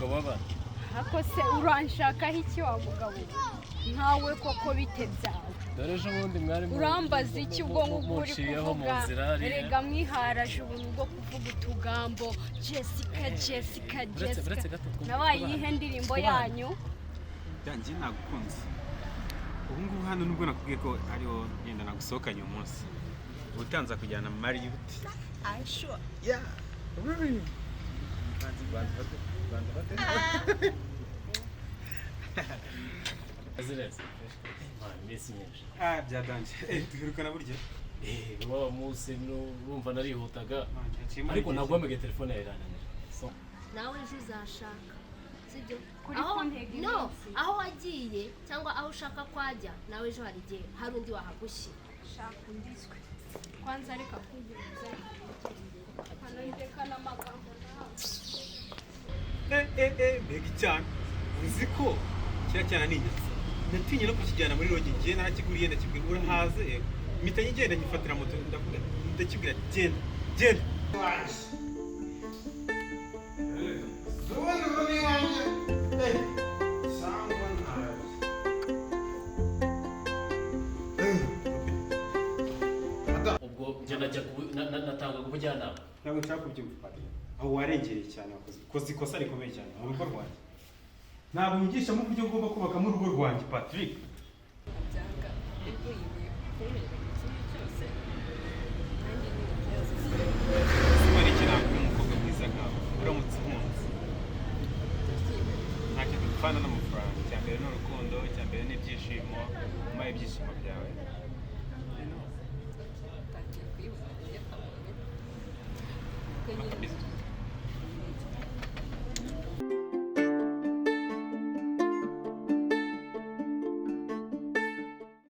Umugabo w'abandi. Ako se uranshakaho iki wa mugabo we? Nkawe koko, bite byawe? Dore ejo bundi mwari Urambaza iki ubwo ngubwo uri munciyeho mu kuvuga? nzira hariya. Erega mwiharaje ubuntu bwo kuvuga utugambo, Jessica, Jessica, Uretse Jessica. gato twumve. Nabaye Twubahane. iyihe ndirimbo Twubahane. yanyu? Njye nagukunze. Ubu ngubu hano, nubwo nakubwiye ko ariho ngenda nagusohokanye uyu munsi, ubutanza kujyana Marriott. Sure. Yeah, really. Banza, banza bate, banza bate. Azireze. Man, iminsi myinshi. Ah, byaganje. Duherukana burya. Wa munsi urumva narihutaga. Man, haciyemo Ariko igihe. ntabwo wamagaye, telefone yawe irananira. So, Nawe ejo uzashaka, sibyo? Kuri Aho kuntega no iminsi. Aho wagiye cyangwa aho ushaka kwajya, nawe ejo hari igihe hari undi wahagushyira. Shaka undizwe kwanza, reka kugereza kanandeka n'amagambo nawe. Mbega icyana! Uzi ko kiriya cyana ni inyatsi? Natinye no kukijyana muri lodge. Ngiye narakiguriye, ndakibwira urahaze, yego, mpita ngenda nyifatira moto, ndavuga, ndakibwira genda, genda. Ubundi ubu ni iwanjye cyangwa ntawe? Ubwo njye najya natangaga ubujyanama. Ntabwo nshaka kubyumva, Padiri. Aho warengereye cyane, wakoze ukoze ikosa rikomeye cyane mu rugo rwanjye. Ntabwo nyigishamo uburyo ngomba kubakamo urugo rwanjye, Patrick. Byanga ivuye kuntereta.